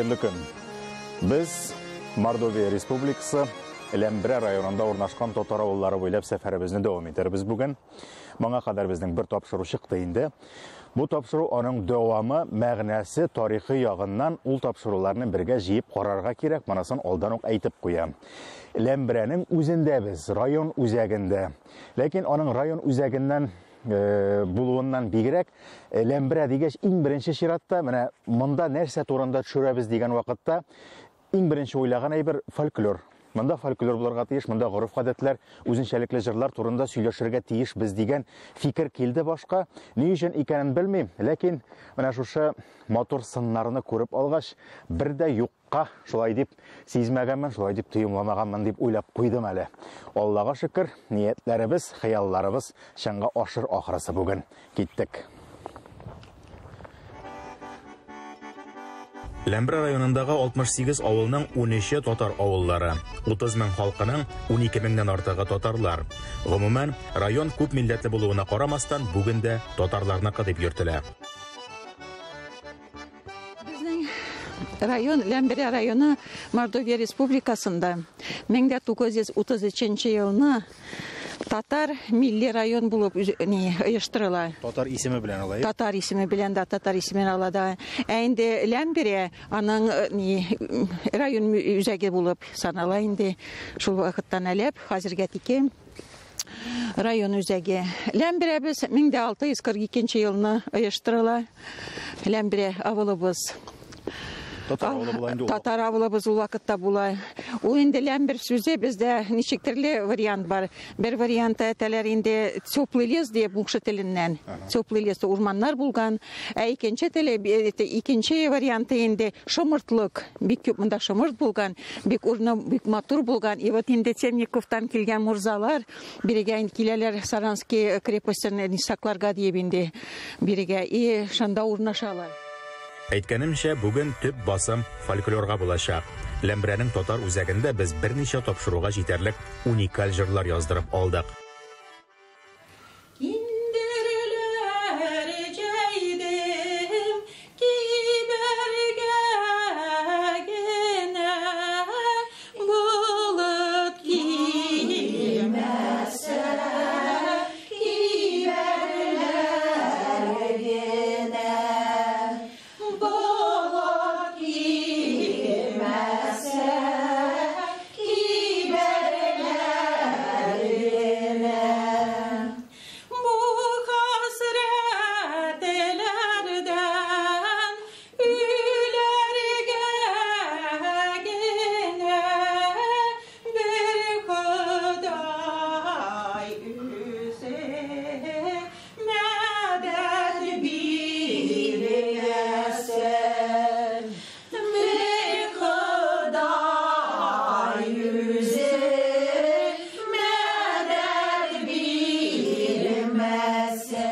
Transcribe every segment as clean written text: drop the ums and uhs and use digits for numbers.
Хәерле көн. Без Мордовия Республикасы Ләмбрә районында урнашкан татар авыллары буйлап сәфәребезне дәвам итәрбез бүген. Моңа кадәр безнең бер тапшыру чыкты инде. Бу тапшыру аның дәвамы, мәгънәсе, тарихы ягыннан ул тапшыруларны бергә җыеп карарга кирәк, монысын алдан ук әйтеп куям. Ләмбрәнең үзендә без, район үзәгендә. Ләкин аның район үзәгеннән булуыннан бигрәк, Ләмбрә дигәч, иң беренче чиратта, менә монда нәрсә турында төшерәбез дигән вакытта, иң беренче уйлаган әйбер фольклор. Монда фольклор булырга тиеш, монда гореф-гадәтләр, үзенчәлекле җырлар турында сөйләшергә тиеш без дигән фикер килде башка. Ни өчен икәнен белмим, ләкин менә шушы матур сыннарны күреп алгач, бер дә юк Ка, шулай дип сизмәгәнмен, шулай дип тоемламаганмын дип уйлап куйдым әле. Аллага шөкер, ниятләребез, хыялларыбыз чынга ашыр ахрысы бүген. Киттек. Ләмбрә районындагы 68 авылның 13-е татар авыллары, 30 мең халкының 12 меңнән артыгы татарлар. Гомумән, район күп милләтле булуына карамастан, бүген дә татарларныкы дип йөртелә. Безнең район, Ләмберә районы Мордовия Республикасында 1933 елны татар милли район булып ни, оештырыла. Татар исеме белән ала. Татар исеме белән дә, татар исемен ала да. Ә инде Ләмберә аның ни, район үзәге булып санала инде шул вакыттан әләп, хәзергә тиклем. Район үзәге. Ләмберәбез 1642 елны оештырыла. Ләмберә авылыбыз. Татар авылы була инде ул. Татар авылыбыз ул вакытта була. Ул инде Ләмбер сүзе бездә ничек төрле вариант бар. Бер варианты әйтәләр инде теплый лес дип мукшы теленнән. Теплый лес урманнар булган. Ә икенче теле, икенче варианты инде шомыртлык. Бик күп монда шомырт булган, бик урны бик матур булган. И вот инде Темниковтан килгән мурзалар бирегә инде киләләр Саранский крепостен сакларга диеп инде бирегә и шунда урнашалар. Әйткәнемчә, бүген төп басым фольклорга булачак. Ләмбрәнең татар үзәгендә без берничә тапшыруга җитәрлек уникаль җырлар яздырып алдык. Киндерләр җәйдем кибәргә генә, болыт килмәсә, кибәрләр генә, болыт килмәсә, кибәрләр генә. Бу хәсрәтләрдән үләргә генә бер Ходай үзе мәдәт бирмәсә, бер Ходай үзе мәдәт бирмәсә.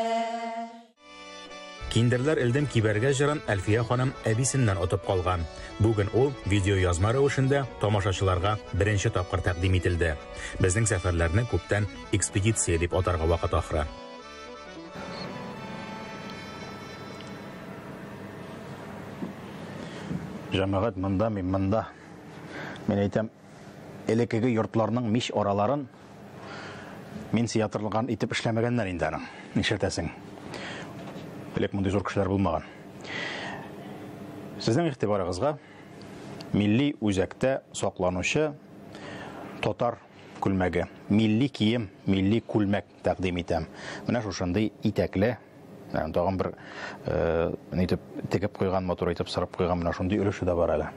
Киндерләр элдем кибәргә җырын Әлфия ханым әбисеннән отып калган. Бүген ул видеоязма рәвешендә тамашачыларга беренче тапкыр тәкъдим ителде. Безнең сәфәрләрне күптән экспедиция дип атарга вакыт ахры. Җәмәгать, монда мин, монда. Мин әйтәм, элеккеге йортларның мич араларын мин сыятырылган итеп эшләмәгәннәр инде аның. Нишләтәсең? Элек мондый зур кешеләр булмаган. Сезнең игътибарыгызга милли үзәктә сакланучы татар күлмәге, милли кием, милли күлмәк тәкъдим итәм. Менә шушындый итәкле, тагын бер нитеп тегеп куйган, матур итеп сырып куйган менә шундый өлеше дә бар әле.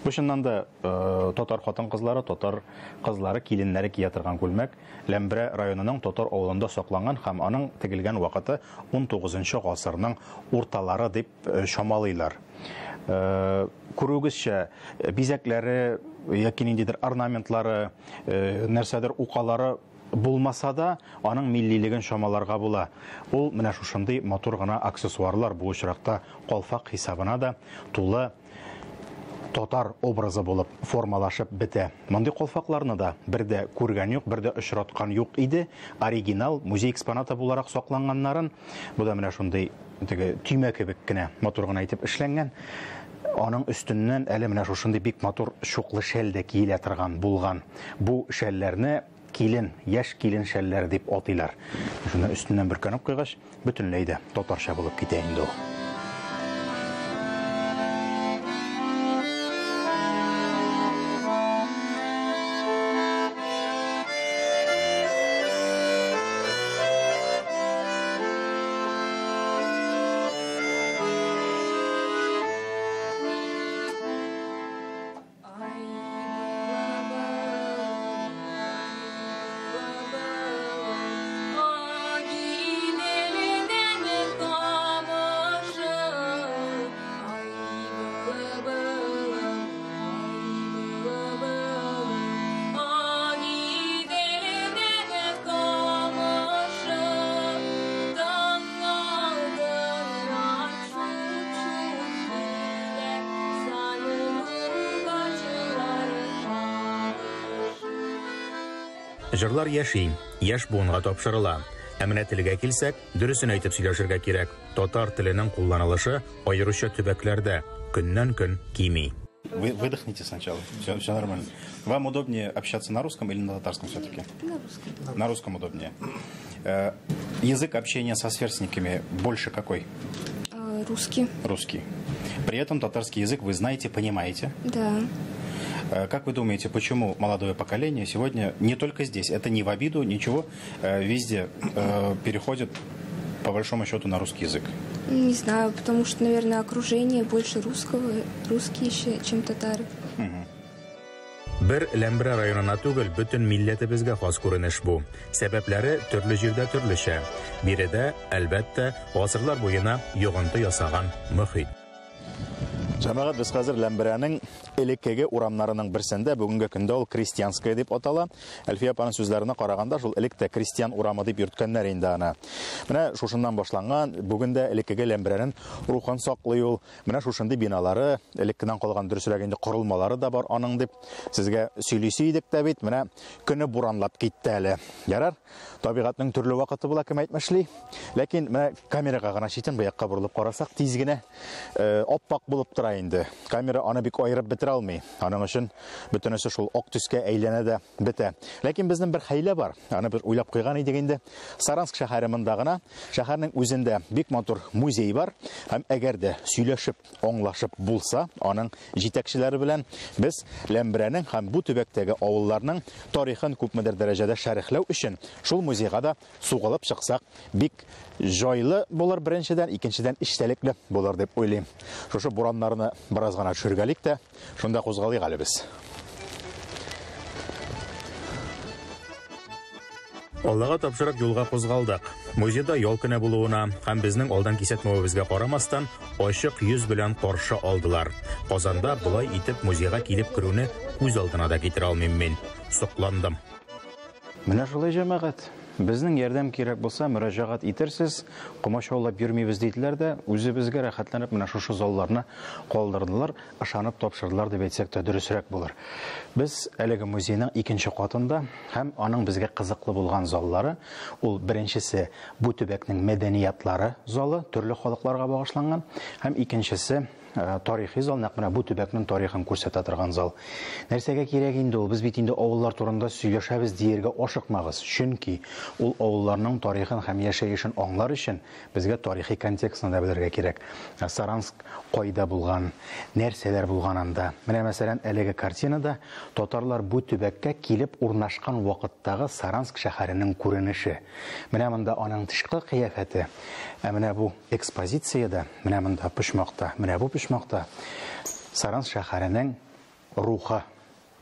Бу чыннан да татар хатын-кызлары, татар кызлары, киленнәре кия торган күлмәк. Ләмбрә районының татар авылында сакланган һәм аның тегелгән вакыты 19 гасырның урталары дип чамалыйлар. Күрүегезчә, бизәкләре яки ниндидер орнаментлары, нәрсәдер укалары булмаса да, аның миллилеген чамаларга була. Ул менә шушындый матур гына аксессуарлар, бу очракта калфак хисабына да тулы татар образы булып формалашып бетә. Мондый калфакларны да бер дә күргән юк, бер дә очраткан юк иде. Оригинал музей экспонаты буларак сакланганнарын, бу да менә шундый теге төймә кебек кенә матур гына итеп эшләнгән. Аның өстеннән әле менә шушындый бик матур чуклы шәл дә киелә торган булган. Бу шәлләрне килен, яшь килен шәлләре дип атыйлар. Шуны өстеннән бөркәнеп куйгач, бөтенләй дә татарча булып китә инде ул. Җырлар яши, яшь буынга тапшырыла. Ә менә телгә килсәк, дөресен әйтеп сөйләшергә кирәк. Татар теленең кулланылышы аеруча төбәкләрдә көннән-көн кими. Вы выдохните сначала, все нормально. Вам удобнее общаться на русском или на татарском все-таки? На русском. На русском удобнее. Язык общения со сверстниками больше какой? Русский. Русский. При этом татарский язык вы знаете, понимаете? Да. Как вы думаете, почему молодое поколение сегодня, не только здесь, это не в обиду, ничего, везде переходит по большому счету на русский язык? Не знаю, потому что, наверное, окружение больше русского, русские еще, чем татары. Бер Ләмберә районына түгел, бөтен милләтебезгә хас күренеш бу. Сәбәпләре төрле җирдә төрлечә. Биредә, әлбәттә, гасырлар буена йогынты ясаган мөхит. Җәмәгать, без хәзер Ләмберәнең элеккеге урамнарының берсендә, бүгенге көндә ул Крестьянская дип атала. Әлфия апаның сүзләренә караганда, шул элек тә Крестьян урамы дип йөрткәннәр инде аны. Менә шушыннан башланган, бүген дә элеккеге Ләмберәнең рухын саклый ул. Менә шушындый биналары, элеккедән калган дөресрәк инде корылмалары да бар аның дип сезгә сөйлисе идек тә бит. Менә көне буранлап китте әле. Ярар, табигатьнең төрле вакыты була, кем әйтмешли. Ләкин менә камерага гына читен бу якка борылып карасак, тиз генә аппак булып тора инде. Камера аны бик аерып бетерә алмый. Аның өчен бөтенесе шул ак төскә әйләнә дә бетә. Ләкин безнең бер хәйлә бар. Аны без уйлап куйган идек инде. Саранск шәһәре монда гына. Шәһәрнең үзендә бик матур музей бар. Һәм әгәр дә сөйләшеп, аңлашып булса, аның җитәкчеләре белән без Ләмберәнең һәм бу төбәктәге авылларның тарихын күпмедер дәрәҗәдә шәрехләү өчен шул музейга да сугылып чыксак, бик җайлы булыр беренчедән, икенчедән эчтәлекле булыр дип уйлыйм. Шушы бураннарны бераз гына төшергәлик тә, шунда кузгалыйк әле без. Аллага тапшырып юлга кузгалдык. Музейда ял көне булуына һәм безнең алдан кисәтмәвебезгә карамастан, ачык йөз белән каршы алдылар. Казанда болай итеп музейга килеп керүне күз алдына да китерә алмыйм мин. Сокландым. Менә шулай, җәмәгать. Безнең ярдәм кирәк булса, мөрәҗәгать итерсез, комачаулап йөрмибез диделәр дә, үзебезгә рәхәтләнеп менә шушы залларны калдырдылар, ышанып тапшырдылар дип әйтсәк тә дөресрәк булыр. Без әлеге музейның икенче катында һәм аның безгә кызыклы булган заллары, ул беренчесе бу төбәкнең мәдәниятлары залы, төрле халыкларга багышланган, һәм икенчесе тарихи зал, нәкъ менә бу төбәкнең тарихын күрсәтә торган зал. Нәрсәгә кирәк инде ул? Без бит инде авыллар турында сөйләшәбез дияргә ашыкмагыз. Чөнки ул авылларның тарихын һәм яшәешен аңлар өчен безгә тарихи контекстны да белергә кирәк. Саранск кайда булган, нәрсәләр булган анда. Менә мәсәлән, әлеге картинада татарлар бу төбәккә килеп урнашкан вакыттагы Саранск шәһәренең күренеше. Менә монда аның тышкы кыяфәте. Ә менә бу экспозициядә, менә монда почмакта, менә бу почмакта Саранск шәһәренең рухы.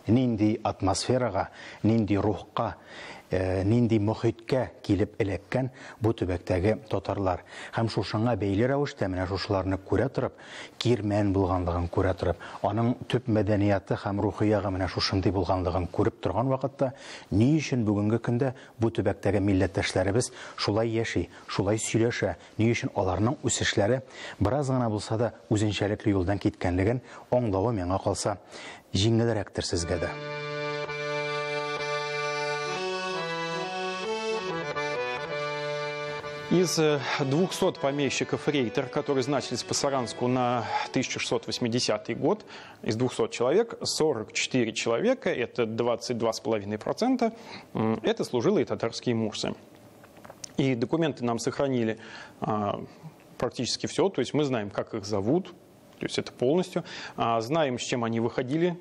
Нинди атмосферага, нинди рухка, нинди мөхиткә килеп эләккән бу төбәктәге татарлар. Һәм шушыңа бәйле рәвештә менә шушыларны күрә торып, кирмән булганлыгын күрә торып, аның төп мәдәнияты һәм рухи ягы менә шушындый булганлыгын күреп торган вакытта, ни өчен бүгенге көндә бу төбәктәге милләттәшләребез шулай яши, шулай сөйләшә, ни өчен аларның үсешләре бераз гына булса да үзенчәлекле юлдан киткәнлеген аңлавы миңа калса җиңелрәктер сезгә дә. Из 200 помещиков рейтер, которые значились по Саранску на 1680 год, из 200 человек, 44 человека, это 22,5%, это служилые татарские мурзы. И документы нам сохранили практически все, то есть мы знаем, как их зовут, то есть это полностью, знаем, с чем они выходили,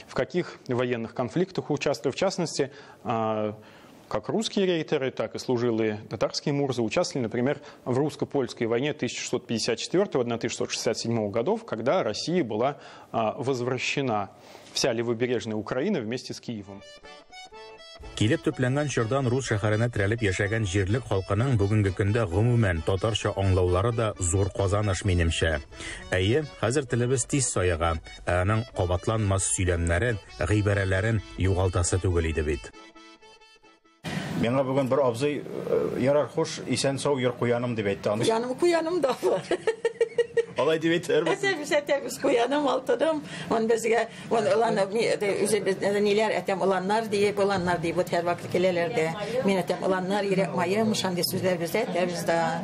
в каких военных конфликтах участвовали, в частности, как русские рейтеры, так и служилые татарские мурзы участвовали, например, в русско-польской войне 1654-1667 годов, когда Россия была возвращена вся левобережная Украина вместе с Киевом. Килеп төпләнгән чордан рус шәһәренә терәлеп яшәгән җирлек халкының бүгенге көндә гомумән татарча аңлаулары да зур казаныш минемчә. Әйе, хәзер телебез тиз саега, ә аның кабатланмас сөйләмнәрен, гыйбарәләрен югалтасы түгел иде бит. Миңа бүген бер абзый, ярар, хуш, исән сау йөр куяным дип әйтте. Аны Куяным, куяным да бар. Алай дип әйтәләрме? Әтәбез, әтәбез, куяным, алтыным. Он безгә, он оланы, үзебез ниләр әтәм, оланнар диеп, оланнар диеп, вот һәрвакыт киләләр дә. Мин әтәм, оланнар, йөрәк маем, шундый сүзләр бездә әтәбез дә.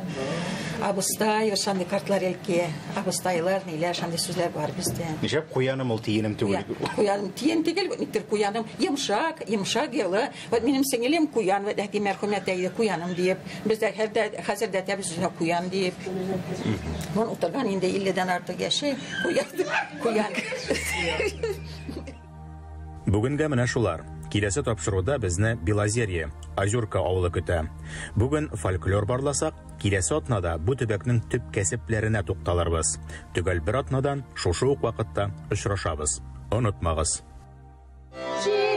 Абыстай, шундый картлар элке, абыстайлар, ниләр, шундый сүзләр бар бездә. Нишләп куяным ул тиенем түгел? Куяным тиен түгел, вот никтер куяным, йомшак, йомшак елы. Вот минем сеңелем куян, вот әти мәрхүм әтә иде, куяным диеп. Бездә һәрдә, хәзер дә әтәбез үзенә куян диеп. Мон утырган инде илледән артык яши, куян, куян. Бүгенгә менә шулар. Киләсе тапшыруда безне Белозерье, Озерка авылы көтә. Бүген фольклор барласак, киләсе атнада бу төбәкнең төп кәсепләренә тукталырбыз. Төгәл бер атнадан шушы ук вакытта очрашабыз. Онытмагыз. Җир